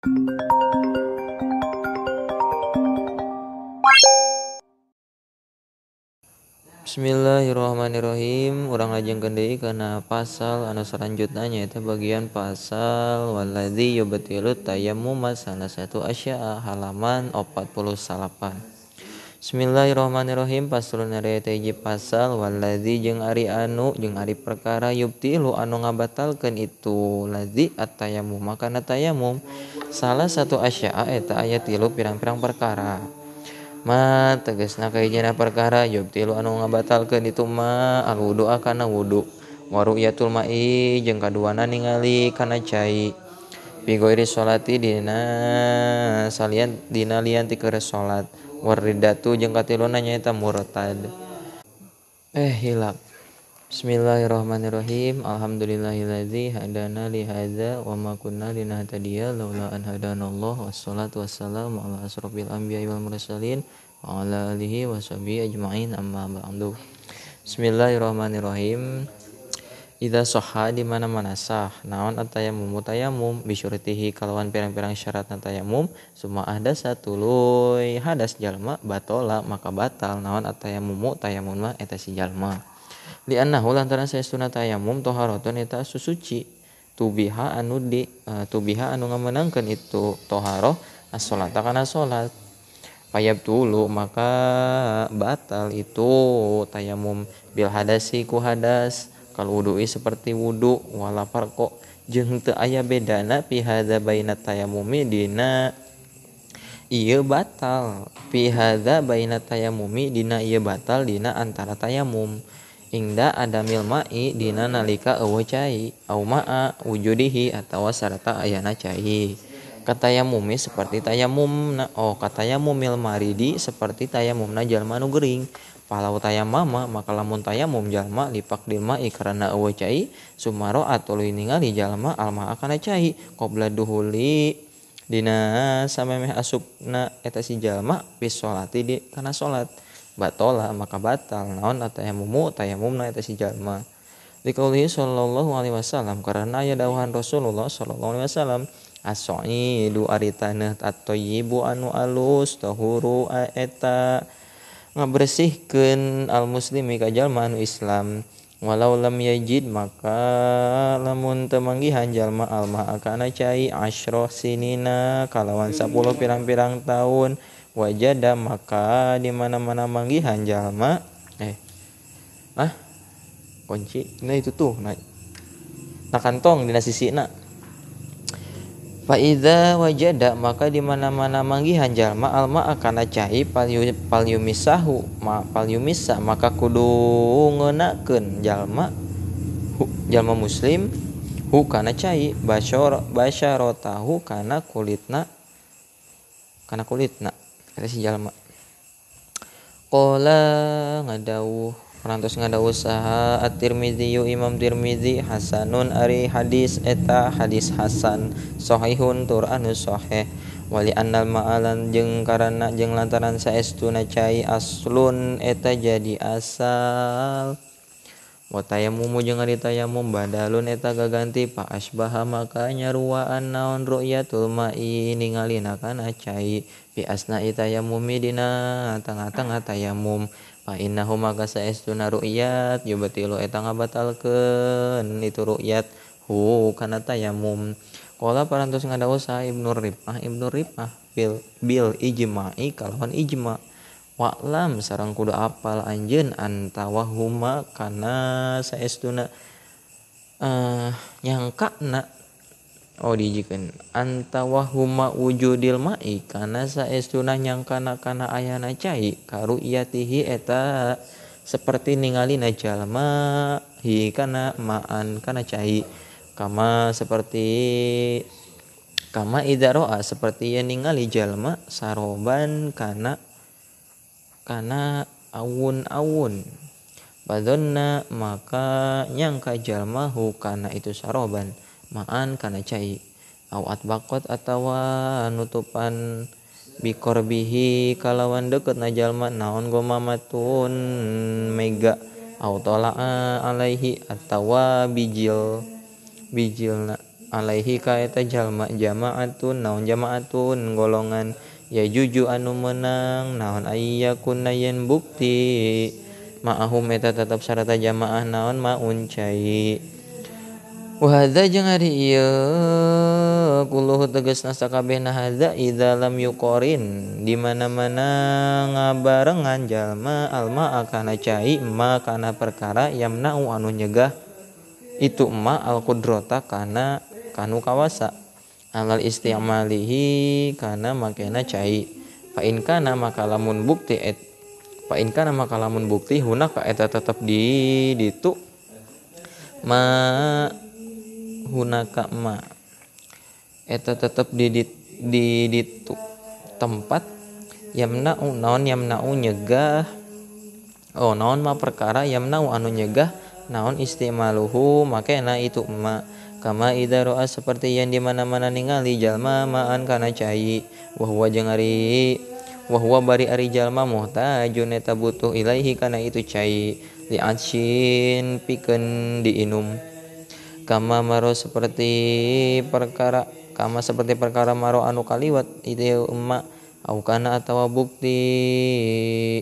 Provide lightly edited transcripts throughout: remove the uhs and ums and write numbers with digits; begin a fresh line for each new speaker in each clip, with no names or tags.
Bismillahirrahmanirrahim. Urang lajengkeun deui kana pasal anu salanjutna nyaeta bagian pasal waladzi yubtilu tayammuma salasatu asya'a halaman 48. Bismillahirrahmanirrahim. Paslon eta hiji pasal waladzi jeung ari anu jeung ari perkara yubtilu anu ngabatalkeun itu ladzi at-tayammum kana tayamum salah satu asya'a eta aya tilu pirang-pirang perkara. Ma tegasna kahijina perkara yubtilu anu ngabatalkeun itu ma al-wudu kana wudu wa ru'yatul ma'i jeung kaduana ningali kana cai bi ghairi sholati dina salian dina lian ti keur salat waridatu jeung katiluna nyaeta murtad. Hilap. Bismillahirrahmanirrahim. Alhamdulillahilladzi hadana li hadza wa ma kunna linahtadiya laula an hadanallah. Wassalatu wassalamu ala asrofil anbiya'i wal mursalin wa ala alihi washabihi ajmain, amma ba'du. Bismillahirrahmanirrahim. Idza sahha di mana-mana sah naon at-tayammum tayammum bisyurtihi kalawan pirang-pirang syaratna tayammum summa ahdasa tuluy hadas jalma batola maka batal naon at-tayammum tayammum mah eta si jalma. Li'annahu lantaran saestuna tayammum toharatun eta susuci tubiha anu di tubiha anu ngamenangkeun itu toharoh as-sholata kana salat payab tulu maka batal itu tayammum bil hadasi ku hadas kal wudu'i seperti wudu wala farqo jeung teu aya bedana fi hadza baina tayammumi dina ieu batal fi hadza baina tayammumi dina ieu batal dina antara tayammum ingda adamil ma'i dina nalika eueuh cai au ma'a wujudihi atawa sarta ayana cai katayamumi seperti tayamumna oh katayamumil maridi seperti tayamumna jalma nu gering palau tayamama maka lamun tayamum jalma lipak dilma'i karena eueuh cai sumaro atuluy ningali jalma alma kana cai qabla duhuli dina samemeh asupna eta si jalma fi sholati di kana salat batola maka batal naon atayamumu tayamumna eta si jalma liqaulihi sallallahu alaihi wasallam karena aya dawuhan Rasulullah sallallahu alaihi wasallam as-sa'idu ari taneuh at-thayyibu anu alus tahuru eta ngabersihkeun al muslimi ka jalma anu Islam walau lam yajid maka lamun teu manggihan jalma alma kana cai asyra sinina kalawan 10 pirang-pirang taun wajada maka di mana-mana manggihan jalma kunci nah itu tuh nah kantong dina sisina fa idza wajada maka di mana-mana manggihan jalma alma kana cai palyumisahu ma palyumisa maka kudu ngeunakeun jalma jalma muslim hu kana cai basyaratahu kana kulitna eta si jalma. Qala ngadawuh parantos ngadawuh saha At-Tirmizi Imam Tirmizi hasanun ari hadis eta hadis hasan sahihun tur anu sahih wali annal ma'alan jeung karana jeung lantaran saestuna cai aslun eta jadi asal wa tayammumu jeung ari tayamum badalun eta gaganti fa asbaha maka nyaruaan naon ru'yatul ma'i ningalina kana cai bi asna'i tayammumi dina tengah-tengah tayamum fa innahu maka saestuna ru'yat yubtilu eta ngabatalkeun itu ru'yat hu kana tayamum. Qala parantos ngadawuh saha Ibnu Rif'ah bil ijma'i kalawan ijma' wa'lam sareng kudu apal anjeun antawahuma kana saestuna nyangkana oh dijikeun antawahuma wujudil ma'i kana saestuna nyangkana kana ayana cai karu'yatihi eta seperti ningalina jalma hi kana ma'an kana cai kama seperti kama idza ra'a seperti yen ningali jalma saroban kana kana awun-awun badonna maka nyangka jalma hu kana itu saroban ma'an kana cai au atbaqat atawa nutupan biqorbihi kalawan deket na jalma naon gomamatun mega au tala'a alaihi atawa bijilna alaihi ka eta jalma jamaatun naon jamaatun golongan ya juju anu menang naon ayyakunna yen bukti ma'ahum eta tetep sarta jamaah naon maun cai. Wa hadza jeung ari ieu kulluhu tegasna sakabehna hadza idza lam yuqarin di mana-mana ngabarengan jalma alma kana cai ma kana perkara yamna'u anu nyegah itu ma al qudrata kana kanu kawasa alal istimalihi kana makena cai fa in kana maka lamun bukti et fa in kana maka lamun bukti hunaka eta tetep di ditu ma hunaka ma eta tetep di ditu tempat yamna'u naon yamna'u nyegah oh naon ma perkara yamna'u anu nyegah naon istimaluhu makena itu ma kama idza ra'a seperti yang di mana-mana ningali jalma ma'an kana cai wa huwa jeung ari wa huwa bari ari jalma muhtajun eta butuh ilaihi kana itu cai li atshin pikeun diinum kama maro seperti perkara kama seperti perkara maro anu kaliwat itu emak au kana atawa bukti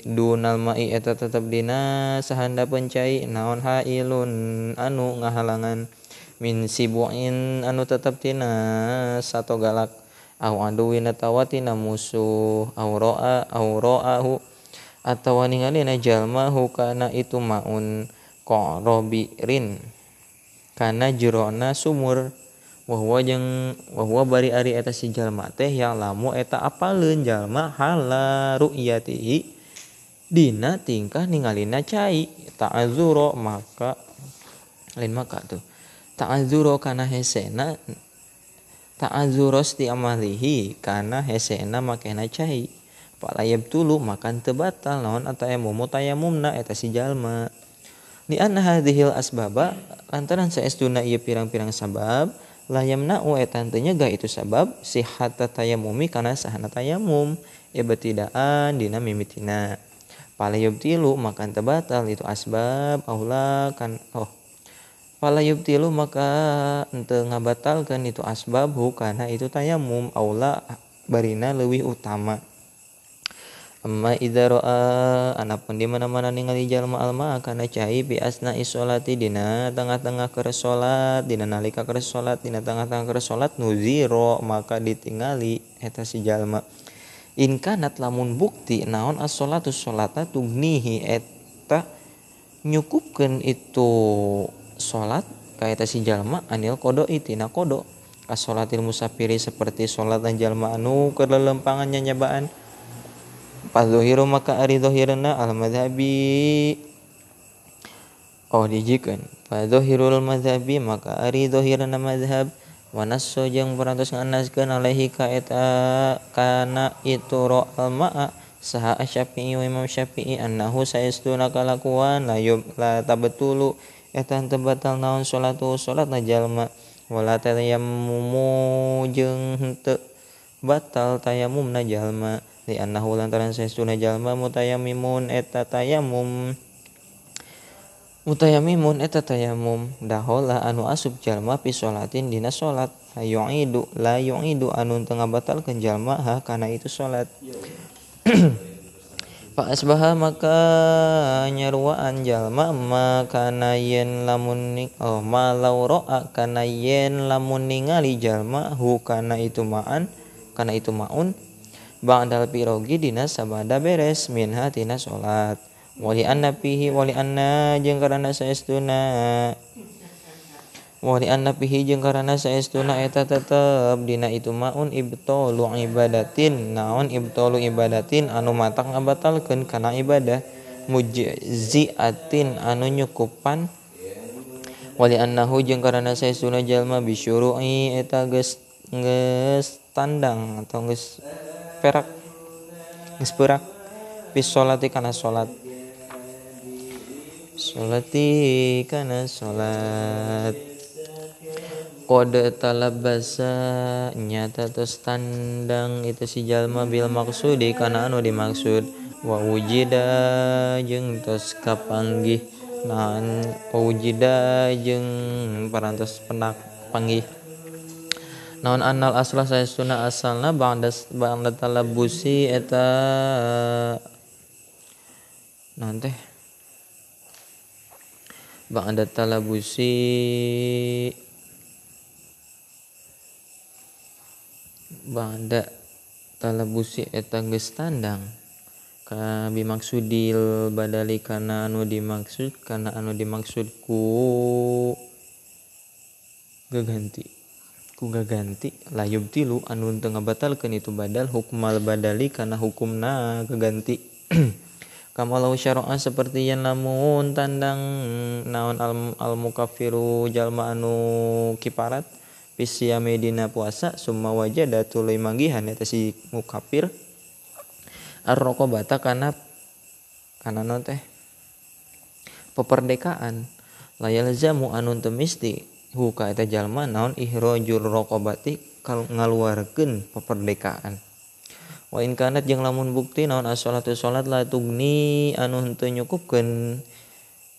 dunal mai eta tetep dina sahandapeun cai naon hailun anu ngahalangan min sibuin anu tetep tina sato galak au aduwin atawa tina musuh au ro'a au ro'ahu atawa ningalina jalma hukana itu maun qorobirin kana jerona sumur wahwa jeung wahwa bari ari eta si jalma teh yang lamu eta apaleun jalma hala ru'yatihi dina tingkah ningalina cai ta'azzuro maka lain maka tuh ta'azzuro kana hesena ta'azzuro isti'malihi kana hesena makena cai palayab tulu makan teu batal naon atayamumu tayamumna eta si jalma li anna hadhil asbaba lantaran saestuna ieu pirang-pirang sabab la yamna'u eta teu nyegah itu sabab sihhata tayamumi kana sahana tayamum ibtidaan dina mimitina palayubtilu maka teu batal itu asbab aula kan oh palayubtilu maka henteu ngabatalkeun itu asbab hukana itu tayamum aula barina leuwih utama. Amma idza ra'a anapun di mana-mana ningali jalma alma kana cai bi asna'i sholati dina tengah-tengah keur salat dina nalika keur salat dina tengah-tengah keur salat nuziro maka ditingali eta si jalma in kanat lamun bukti naon as-sholatu sholata tugnihi eta nyukupkeun itu salat ka eta si jalma anil qada'i tina qada as-sholatil musafiri seperti salat jalma anu keur lelempangan nyanyabaan Padzohiru maka ari zohirna al madhabi oh dijikeun padzohirul madhabi maka ari zohirna madhab wa nasso jeung parantos nganaskeun alaihi ka eta kana itu ra'al ma'a saha Syafi'i wa Imam Syafi'i annahu saestuna kalakuan la yub la tabtulu eta teu batal naon salatu salatna jalma wala tayammumu jeung henteu batal tayamumna jalma li annahu lantaran saestuna jalma mutayammimun eta tayamum mutayammimun eta tayamum dahola anu asup jalma fi sholatin dina salat yu'idu la yu'idu anu teu ngabatalkeun jalma ha kana itu salat. Fa asbaha maka nyaruaan jalma ma kana yen lamun oh ma law ra'a kana yen lamun ningali jalma hu kana itu ma'an kana itu maun ba'dal pirogi dina sabada beres minha tina salat wali anna fihi wali anna jeung karana saestuna wali anna fihi jeung karana saestuna eta tetep dina itu maun ibtalu ibadatin naon ibtalu ibadatin anu matak ngabatalkeun kana ibadah mujziatin anu nyukupan wali annahu jeung karana saestuna jalma bisyuru'i eta geus geus tandang atau geus perak geus perak fi sholati kana salat sholati kana salat qad talabasa nyata tos tandang itu si jalma bil maksudi kana anu dimaksud wa wujida jeung tos kapanggih naon wujida jeung parantos penak panggih Naon annal aslah saestuna asalna ba'da talabusi eta naon teh ba'da talabusi ba'da talabusi eta geus tandang ka bimaksudil badali kana anu dimaksud ku gaganti gaganti layub tilu anu teu ngabatalkeun itu badal hukmal badali kana hukumna gaganti. Kamalau syara'a seperti yen lamun tandang naon al mukaffiru jalma anu kiparat pisiame dina puasa summa wajada tuluy manggihan eta si mukafir ar-raqabata kana naon teh peperdekaan layalzamu anu teu misti huka eta jalma naon ihrajur raqabati ngaluarkeun peperdekaan. Wa in kanat jeung lamun bukti naon as-sholatu salat la tugni anu henteu nyukupkeun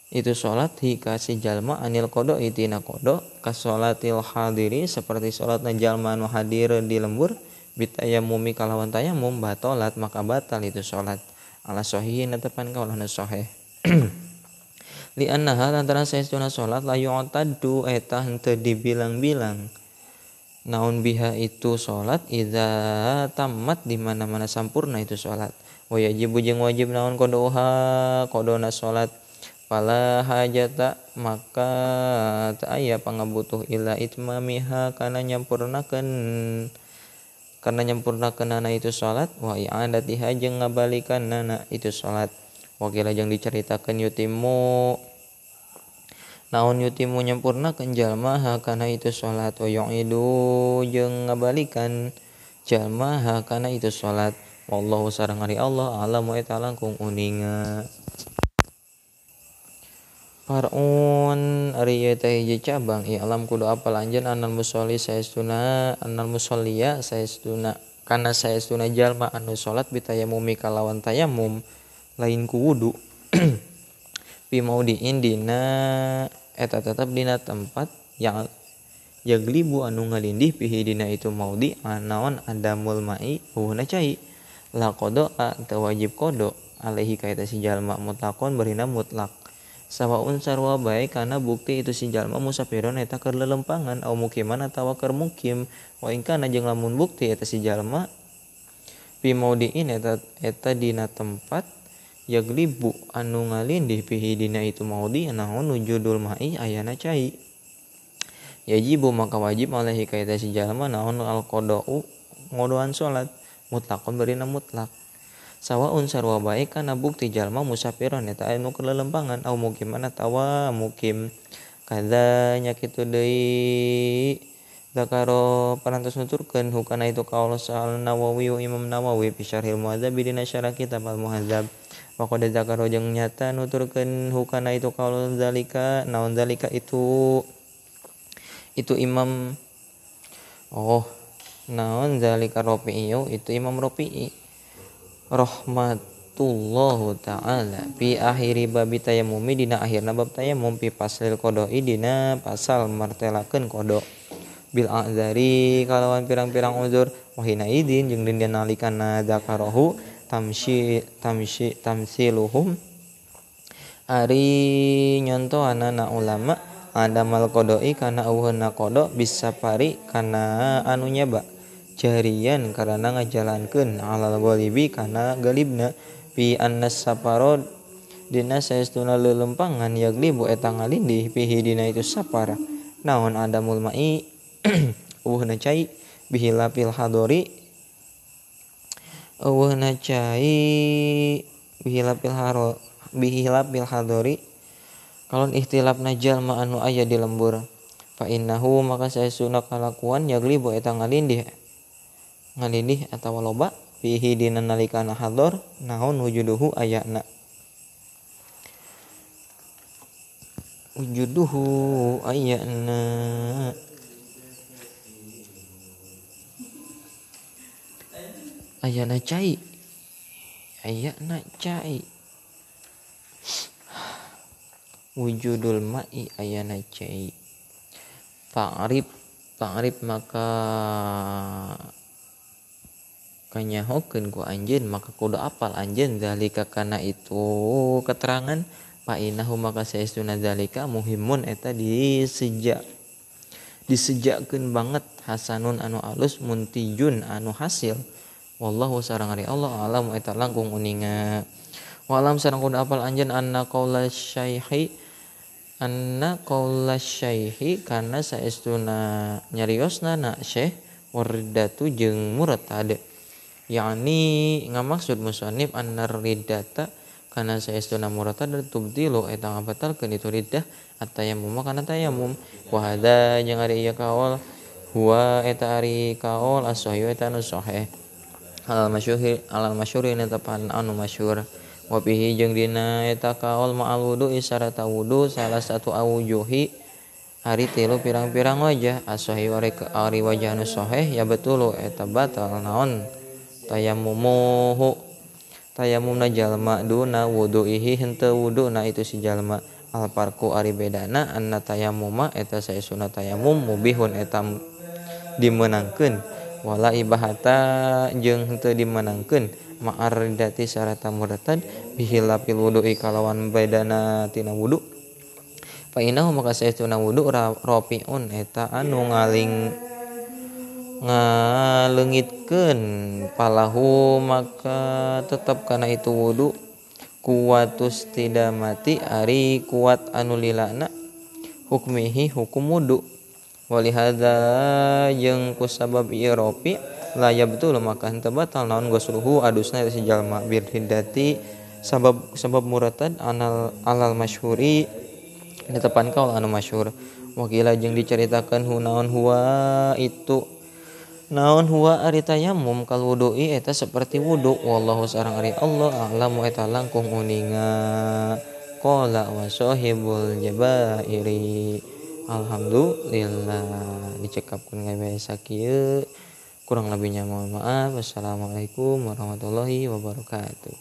itu salat hi ka si jalma anil qada tina qada ka salatil hadiri seperti salatna jalma anu hadir di lembur bitayamumi kalawan tayamum batalat maka batal itu salat ala sahihin netepan kaulana sahih. Li annaha lantaran saestuna salat la yu'taddu eta henteu dibilang-bilang naon biha itu salat idza tammat di mana-mana sampurna itu salat. Wa yajibu jeung wajib naon qadoha qadona salat fala hajata maka teu aya pangabutuh ila itmamiha kana nyampurnakeun itu salat wa i'adatiha jeung ngabalikanana itu salat. Wakila jeung dicaritakeun yutimu naon yutimu nyampurnakeun jalma hakana itu salat wa yu'idu jeung ngabalikan jalma hakana itu salat. Wallahu sareng ari Allah alamu eta langkung uninga. Far'un ari ieu teh hiji cabang i'lam kudu apal anjeun annal musolli saestuna annal musolliya saestuna kana saestuna jalma anu salat bitayamumi kalawan tayamum lain ku wudu pi maudiin dina eta tetep dina tempat yang yaglibu anu ngalindih pihi dina itu maudi naon adamul mai eueuhna cai la qada teu wajib qada alaihi ka eta si jalma mutlaqon barina mutlak sawaun sarua bae kana bukti itu si jalma musafiron eta keur lelempangan au mukiman atawa keur mukim wa in kana jeung lamun bukti eta si jalma pi maudiin eta dina tempat yaglibu anu ngalindih pihi dina itu maudi naon wujudul ma'i ayana cai yajibu maka wajib alaihi ka eta si jalma naon al qada'u ngodoan salat mutlaqon barina mutlak sawaun sarua bae kana bukti jalma musafiron eta anu keur lelempangan au mukiman atawa mukim kadza nya kitu deui zakaro parantos nuturkeun hukana itu kaul sal Nawawi Imam Nawawi fi syarhil Muhadzab dina syarah kitab Al Muhadzab wa qad zakaro jeung nyata nuturkeun hukana itu kaul zalika naon zalika itu imam naon zalika Rafi'i itu Imam Rafi'i rahmatullahu ta'ala fi akhiri babi tayammumi dina akhirna bab tayammum fi paslil qada'i dina pasal martelakeun qada bil a'zari kalawan pirang-pirang uzur wahina idin jeung dina nalikana zakarahu tamsi tamsi tamsiluhum ari nyontohanana ulama adamal qada'i kana eueuhna qada bisafari kana anu nyaba jarian karena ngajalankeun alal ghalibi kana galibna fi annas safaro dina saestuna lelempangan yaglibu eta ngalindih fihi dina itu safar naon adamul ma'i eueuhna cai bihilafil hadori eueuhna cai bihilafil hadori kalon ikhtilafna jalma anu aya di lembur fa innahu maka saestuna kalakuan yaglibu eta ngalindih atawa loba fihi dina nalikana hador naon wujuduhu ayana wujuduhu ayana ayana cai wujudul ma'i ayana cai fa'rif Fa'rif maka kanyahokeun ku anjeun maka kudu apal anjeun zalika kana itu keterangan fa innahu maka saestuna zalika muhimun eta disejakeun banget hasanun anu alus muntijun anu hasil wallahu sareng ari Allah alam eta langkung uninga wa alam sareng kudu apal anjeun anna qaula syaihi kana saestuna nyariosna na syekh waridatu jeung murtad yakni ngamaksud musannif annar riddata kana saestuna murtad tubtilu eta ngabatalkeun itu riddah at-tayammum kana tayammum wa hadza jeung ari ieu kaol huwa eta ari kaol as-sahih eta anu sahih alal masyhuri netepan anu masyhur wa bihi jeung dina eta kaol ma'al wudu isarata wudu salah satu awujuhi ari tilu pirang-pirang wajah as-sahih ari wajah anu sahih ya betul eta batal naon tayammumuhu tayammumna jalma duna wuduihi henteu wuduna itu si jalma al farqu ari bedana anna tayammuma eta saesuna tayammum mubihun eta dimenangkeun wala ibahata jeung henteu dimenangkeun ma'ar ridati sarata murtad bihilafil wudu'i kalawan bedana tina wudu fa innahu maka saestuna wudu rafiun eta anu ngaling ngaleungitkeun palahu maka tetap kana itu wudu kuwatus tidak mati ari kuat anu lilana hukmihi hukum wudu walihadza jeung kusabab ieu rafi la yabtul maka henteu batal naon gosluhu adusna si jalma birhidati sabab murtad anal alal masyhuri netepan kaul anu masyhur wakila jeung dicaritakeun naon huwa itu naon huwa ari tayammum kal wudu'i eta seperti wudu wallahu sareng ari Allah a'lamu eta langkung uninga qala wa sahibul jabairi alhamdulillah dicekapkeun gawe sakieu kurang lebihnya mohon maaf. Wassalamualaikum warahmatullahi wabarakatuh.